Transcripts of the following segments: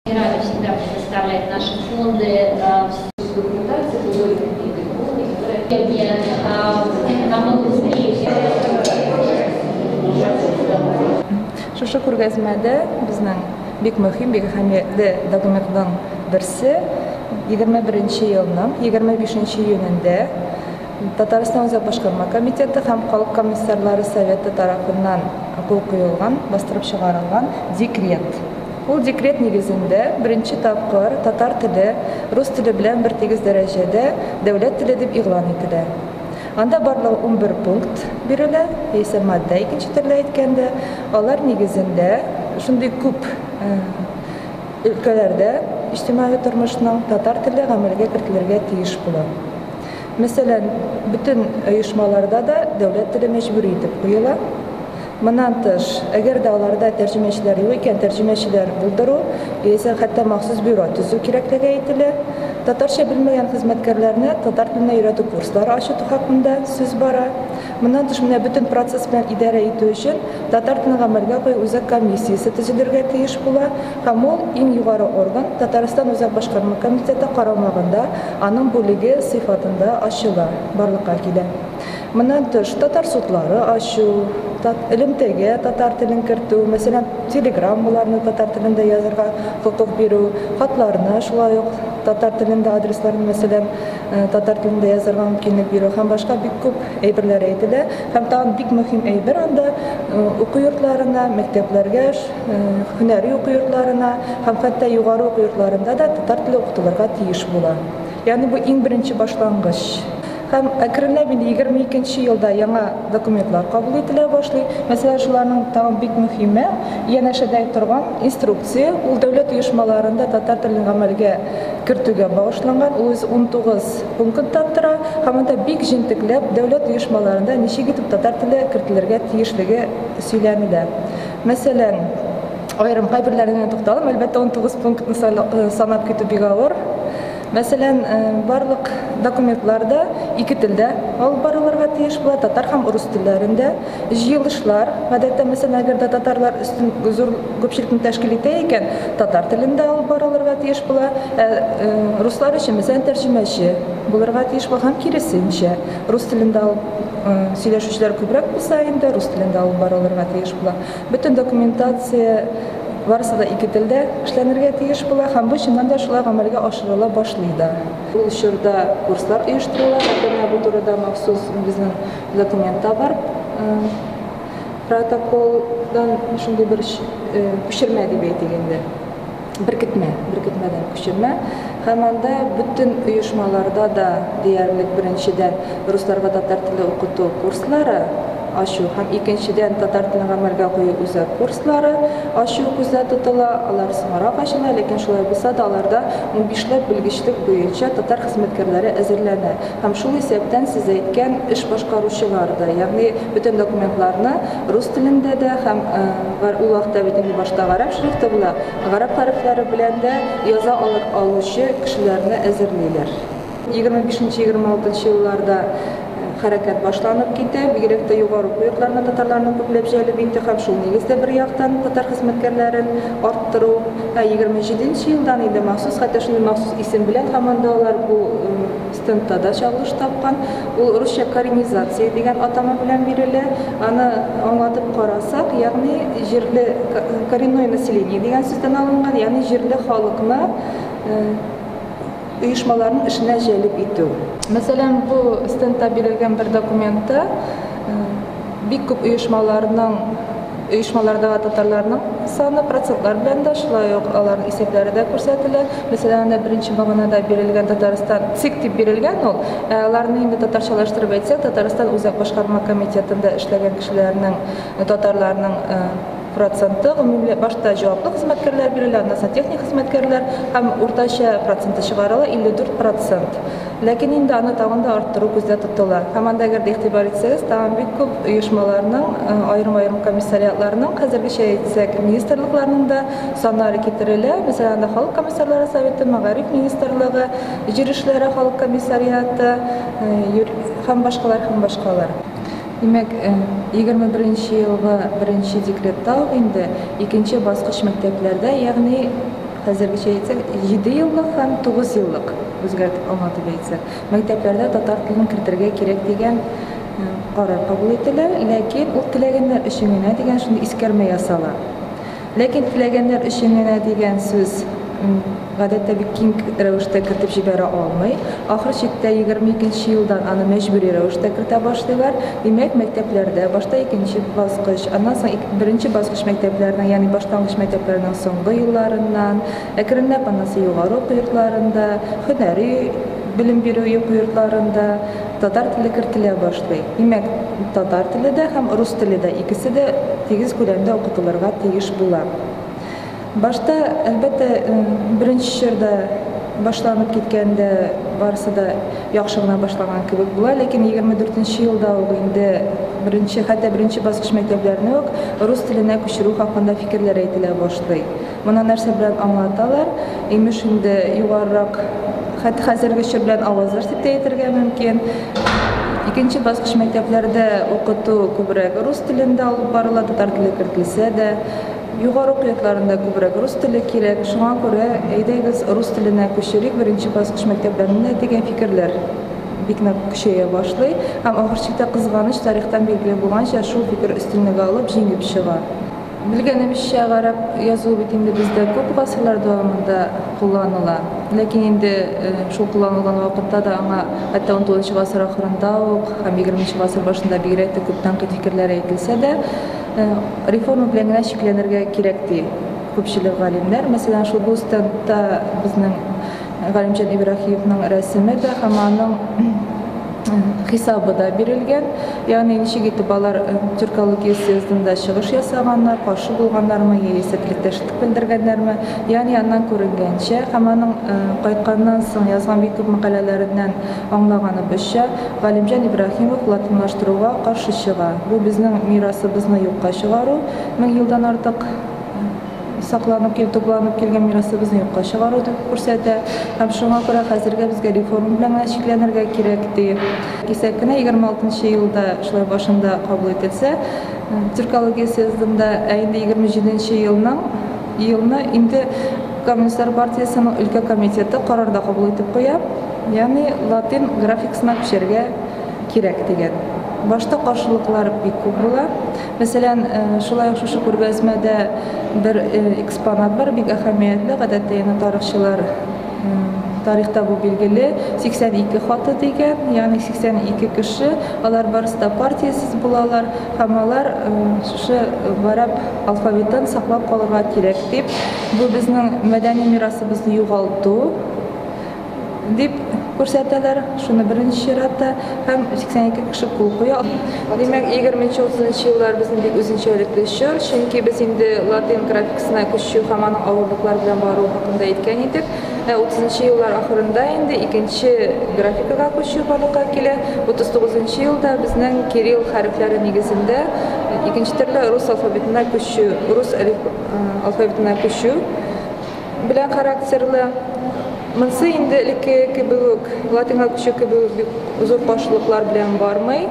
Рада всегда предоставлять наши фонды документации, намного быстрее. Шушы күргәзмәдә безнең бик мөһим, бик әһәмиятле документның берсе 21 елның 25 июнендә Татарстан Үзәк Башкарма комитеты һәм Халык комиссарлары советы тарафыннан кул куелган, бастырып чыгарылган декрет. Ул декрет нигезендә беренче тапкыр татар теле рус теле белән бер тигез дәрәҗәдә дәүләт теле дип игълан ителә. Анда барлыгы 11 пункт бирелә, яисә маддә икенче төрле әйткәндә, алар нигезендә шундый күп өлкәләрдә иҗтимагый тормышның татар теле гамәлгә кертелергә тиеш була. Мәсәлән, бөтен оешмаларда да дәүләт теле мәҗбүри итеп куела. Моннан тыш, әгәр дә аларда тәрҗемәчеләр юк икән, тәрҗемәчеләр булдыру, яисә хәтта махсус бюро төзү кирәклеге әйтелә. Татарча белмәгән хезмәткәрләрне татар теленә өйрәтү курслары ачу хакында сүз бара. Моннан тыш, менә бөтен процесс белән идарә итү өчен татар телен гамәлгә кую үзәк комиссиясе төзелергә тиеш була һәм ул иң югары орган Татарстан Үзәк Башкарма комитеты карамагында аның бүлеге сыйфатында ачыла, барлыкка килә. Моннан тыш, татар судлары ачу, элемтәгә татар телен кертү, мәсәлән, телеграммаларны татар телендә язырга хокук бирү, хатларны шулай ук татар телендә адресларны, мәсәлән, татар телендә язырга мөмкинлек бирү һәм башка бик күп әйберләр әйтелә. Һәм тагын бик мөһим әйбер анда уку йортларына, мәктәпләргә, һөнәри уку йортларына һәм хәтта югары уку йортларында да татар теле укытылырга тиеш була. Ягъни бу иң беренче башлангыч. Һәм әкренләп инде 22 елда яңа документлар кабул ителә башлый. Мәсәлән, шуларның тагын бик мөһиме янәшәдә торган инструкция, ул дәүләт оешмаларында татар телен гамәлгә кертүгә багышланган, ул үзе 19 пункттан тора һәм анда бик җентекләп дәүләт оешмаларында ничек итеп татар теле кертелергә тиешлеге сөйләнелә. Мәсәлән, аерым кайберләренә тукталам, әлбәттә, 19 пунктны санап китү бик авыр. Мәсәлән, барлык документлар да ике телдә алып барылырга тиеш була, татар һәм рус телләрендә. Җыелышлар, гадәттә, мәсәлән, әгәр дә татарлар өстен зур күпчелекне тәшкил итә икән, татар телендә алып барылырга тиеш була. Ә руслар өчен, мәсәлән, тәрҗемәче булырга тиеш була һәм киресенчә, рус телендә алып сөйләшүчеләр күбрәк булса инде, рус телендә алып барылырга тиеш була. Бөтен документация барысы да ике телдә эшләнергә тиеш була һәм бу чыннан да шулай гамәлгә ашырыла башлый да. Ул чорда курслар оештырыла, хәтта менә бу турыда махсус безнең документта бар. Протоколдан шундый бер күчермә дип әйтик инде. Беркетмә, беркетмәдән күчермә. Һәм анда бөтен оешмаларда да диярлек беренчедән русларга татар теле укыту курслары ачу һәм икенчедән татар телен гамәлгә кую үзәк курслары ачу күздә тотыла. Алар соңрак ачыла, ләкин шулай булса да аларда 15ләп белгечлек буенча татар хезмәткәрләре әзерләнә. Һәм шул исәптән сез әйткән эш башкаручылар да, ягъни бөтен документларны рус телендә дә һәм ул вакытта бит инде башта гарәп шрифты була, гарәп хәрефләре белән дә яза алучы кешеләрне әзерлиләр. 25-26 елларда хәрәкәт башланып китә, бигрәк тә югары уку йортларына татарларны күпләп җәлеп итте һәм шул нигездә бер яктан татар хезмәткәрләрен арттыру. Ә 27 елдан инде махсус, хәтта шундый махсус исем белән һәм анда алар бу стендта да чагылыш тапкан. Ул русча коренизация дигән атама белән бирелә. Аны аңлатып карасак, ягъни җирле коренное население дигән сүздән алынган, ягъни җирле халыкны оешмаларның эшенә җәлеп итү. Мәсәлән, бу стендта бирелгән бер документта бик күп оешмаларның оешмалардагы татарларның саны процентлар белән дә, шулай ук аларның исәпләре дә күрсәтелә. Мәсәлән, анда беренче баганада бирелгән Татарстан ЦИК дип бирелгән ул. Ә аларны инде татарчалаштырып әйтсәк, Татарстан Үзәк башкарма комитетында эшләгән кешеләрнең, татарларның проценты гомумиле башта җаваплы хезмәткәрләр бирелә, аннан соң техник хезмәткәрләр һәм уртача проценты чыгарыла 54%. Ләкин инде аны тагын да арттыру күздә тотыла. Һәм анда әгәр дә игътибар итсәгез, тагын бик күп оешмаларның, аерым-аерым комиссариатларның, хәзергечә әйтсәк, министрлыкларның да саннары китерелә. Мәсәлән, анда Халык комиссарлары советы, Мәгариф министрлыгы, Җир эшләре халык комиссариаты һәм башкалар, һәм башкалар. Димәк, 21 елгы беренче декретта ук инде икенче баскыч мәктәпләрдә, ягъни хәзергечә әйтсәк, 7 еллык һәм 9 еллык үзгәртеп аңлатып әйтсәк, мәктәпләрдә татар телен кертергә кирәк дигән карар кабул ителә, ләкин ул теләгәннәр өчен генә дигән шундый искәрмә ясала. Ләкин теләгәннәр өчен генә дигән сүз гадәттә бик киң рәвештә кертеп җибәрә алмый. Ахыр чиктә 22 нче елдан аны мәҗбүри рәвештә кертә башлыйлар. Димәк, мәктәпләрдә башта икенче баскыч, аннан соң беренче баскыч мәктәпләрнең, ягъни башлангыч мәктәпләрнең соңгы елларыннан, әкренләп аннан соң югары уку йортларында, һөнәри белем бирү уку йортларында татар теле кертелә башлый. Димәк, татар теле дә һәм рус теле дә икесе дә тигез күләмдә укытылырга тиеш була. Башта, әлбәттә, беренче чорда башланып киткәндә барысы да яхшы гына башланган кебек була, ләкин 24 нче елда ук инде беренче, хәтта беренче баскыч мәктәпләрне үк рус теленә күчерү хакында фикерләр әйтелә башлый. Моны нәрсә белән аңлаталар? Имеш, инде югарырак, хәтта хәзерге чор белән аваздаш дип тә әйтергә мөмкин. Икенче баскыч мәктәпләрдә укыту күбрәк рус телендә алып барыла, татар теле кертелсә дә. Югары уку йортларында күбрәк рус теле кирәк, шуңа күрә әйдәгез рус теленә күчерик беренче баскыч мәктәпләрне дә дигән фикерләр бик нык көчәя башлый. Һәм ахыр чиктә, кызганыч, тарихтан билгеле булганча, шул фикер өстенлек алып, җиңеп чыга. Белгәнебезчә, гарәп язуы бит инде бездә күп гасырлар дәвамында кулланыла. Ләкин инде шул кулланылган вакытта да аңа хәтта унтугызынчы гасыр ахырында ук һәм егерменче гасыр башында бигрәк тә күп тәнкыйть фикерләре әйтелсә дә, реформа белән генә чикләнергә кирәк ди күпчелек галимнәр. Мәсәлән, шул бу стендта безнең Галимҗан Ибраһимовның рәсеме дә һәм аның хисабы да бирелгән. Ягъни ничек итеп алар тюркология съездында чыгыш ясаганнар, каршы булганнармы, яисә теләктәшлек белдергәннәрме. Ягъни аннан күренгәнчә һәм аның кайтканнан соң язган бик күп мәкаләләреннән аңлаганыбызча, Галимҗан Ибраһимов латинлаштыруга каршы чыга. Бу безнең мирасыбызны юкка чыгару, 1000 елдан артык сакланып кил, тупланып килгән мирасыбызны юкка чыгару дип күрсәтә. Һәм шуңа күрә хәзергә безгә реформа белән генә чикләнергә кирәк, ди. Кисәк кенә 26 елда шулай башында кабул ителсә, Тюркология съездында, ә инде 27 елның елны инде Коммунистлар партиясенең өлкә комитеты карар да кабул итеп куя, ягъни латин графикасына күчәргә кирәк дигән. Башта каршылыклар бик күп була. Мәсәлән, шулай ук шушы күргәзмәдә бер экспонат бар, бик әһәмиятле, гадәттә инде тарихчылар тарихта бу билгеле, 82 хаты дигән, ягъни 82 кеше, алар барысы да партиясез булалар һәм алар шушы гарәп алфавитын саклап калырга кирәк дип, бу безнең мәдәни мирасыбызны югалту дип күрсәтәләр, шуны беренче чиратта, һәм 82 кеше кул куя. Димәк, 20-30 еллар безнең бик үзенчәлекле чор, чөнки без инде латин графикасына күчү һәм аның авырлыклар белән баруы хакында әйткән идек. Ә 30 еллар ахырында инде икенче графикага күчү барлыкка килә. 39 елда безнең кирилл хәрефләре нигезендә икенче төрле рус алфавитына күчү, рус алфавитына күчү белән характерлы. Монсы инде элекке кебек үк, латинга күчү кебек үк бик зур каршылыклар белән бармый.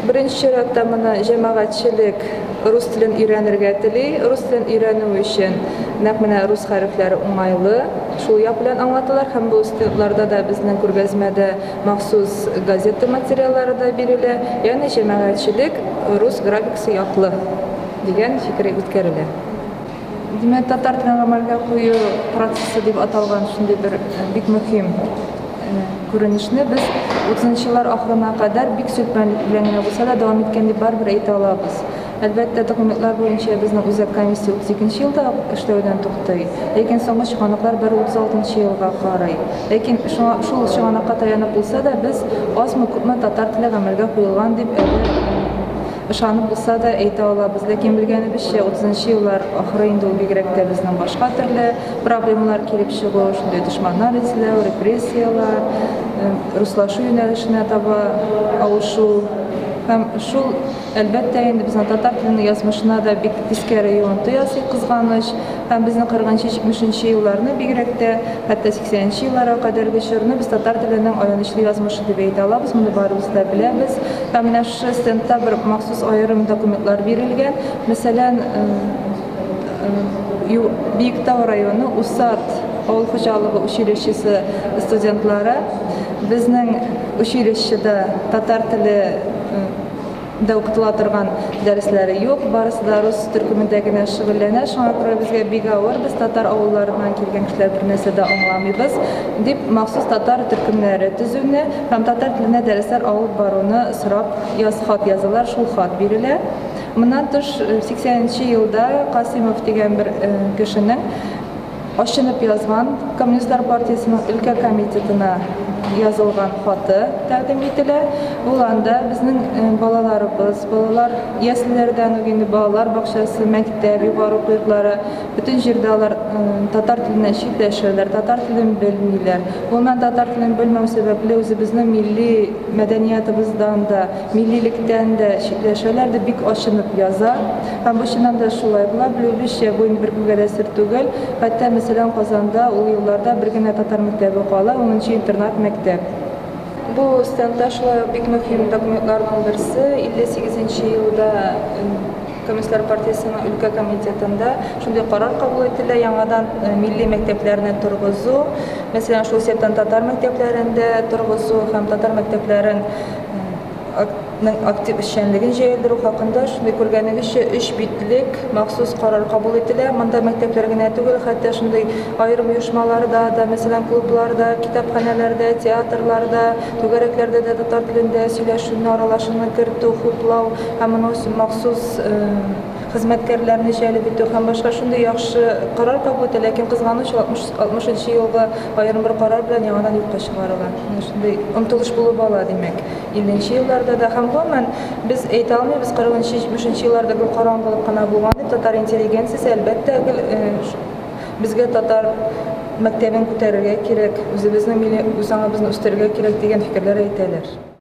Беренче чиратта моны җәмәгатьчелек рус телен өйрәнергә тели. Рус телен өйрәнү өчен нәкъ менә рус хәрефләре уңайлы. Шул як белән аңлаталар һәм бу стендларда да безнең күргәзмәдә махсус газета материаллары да бирелә. Ягъни җәмәгатьчелек рус графикасы яклы дигән фикер үткәрелә. Димәк, татар телен гамәлгә кую процессы дип аталган шундый бер бик мөһим күренешне без 30 еллар ахырына кадәр бик сүлпәнлек белән генә булса да дәвам иткән дип барыбер әйтә алабыз. Әлбәттә, документлар буенча безнең үзәк комиссия 32 елда эшләүдән туктый. Ләкин соңгы чыганаклар бер 36 елга карый. Ләкин шуңа, шул чыганакка таянып булса да, без азмы-күпме татар теле гамәлгә куелган дип әле ышанып булса да әйтә алабыз. Ләкин белгәнебезчә, утызынчы еллар ахыры инде ул бигрәк тә безнең башка төрле проблемалар килеп чыгу, шундый дошманнар эзләү, репрессияләр, руслашу юнәлешенә таба авышу. Һәм шул, әлбәттә инде, безнең татар теленең язмышына да бик тискәре йогынты ясый, кызганыч. Һәм безнең кырыгынчы-җитмешенче елларны бигрәк тә, хәтта сиксәненче елларга кадәрге чорны без татар теленең аянычлы язмышы дип әйтә алабыз, моны барыбыз да беләбез. Һәм менә шушы стендта бер махсус аерым документлар бирелгән. Мәсәлән, Биектау районы Усад авыл хуҗалыгы училищесы студентлары безнең училищеда татар теле дә укытыла торган дәресләре юк, барысы да рус төркемендә генә шөгыльләнә, шуңа күрә безгә бик авыр, без татар авылларыннан килгән кешеләр бер нәрсә дә аңламыйбыз, дип махсус татар төркемнәре төзүне һәм татар теленә дәресләр алып баруны сорап хат язалар, шул хат бирелә. Моннан тыш, 80 нче елда Касыймов дигән бер кешенең ачынып язган Коммунистлар партиясенең өлкә комитетына язылган хаты тәкъдим ителә. Ул анда безнең балаларыбыз, балалар яслеләрдән үк инде балалар бакчасы, мәктәп, югары уку йортлары, бөтен җирдә алар татар теленнән читләшәләр, татар телен белмиләр. Гомумән, татар телен белмәү сәбәпле үзебезнең милли мәдәниятыбыздан да, миллилектән дә читләшәләр дип бик ачынып яза. Һәм бу чыннан да шулай була. Белүебезчә, бу инде беркемгә дә сер түгел. Хәтта, мәсәлән, Казанда ул елларда бер генә татар мәктәбе кала, унынчы интернат мәктәп. Бу стендта шулай ук бик мөһим документларның берсе, 58 нче елда Коммунистлар партиясенең өлкә комитетында шундый карар кабул ителә, яңадан милли мәктәпләрне торгызу, мәсәлән, шул исәптән татар мәктәпләрен дә торгызу һәм татар мәктәпләрен ның актив эшчәнлеген җәелдерү хакында шундый күргәнегезчә өч битлек махсус карар кабул ителә. Монда мәктәпләр генә түгел, хәтта шундый аерым оешмаларда да, мәсәлән, клубларда, китапханәләрдә, театрларда, түгәрәкләрдә дә татар телендә сөйләшүне, аралашуны кертү, хуплау һәм моның өчен махсус хезмәткәрләрне җәлеп итү һәм башка шундый яхшы карар кабул ителә, ләкин кызганыч, 60 нчы елгы аерым бер карар белән яңадан юкка чыгарыла. Менә шундый омтылыш булып ала, димәк, 50 нче елларда да һәм гомумән без әйтә алмыйбыз, 40 нчы, 70 нче елларда гел караңгылык кына булган дип, татар интеллигенциясе, әлбәттә, гел безгә татар мәктәбен күтәрергә кирәк, үзебезнең милли үзаңыбызны үстерергә кирәк дигән фикерләр әйтәләр.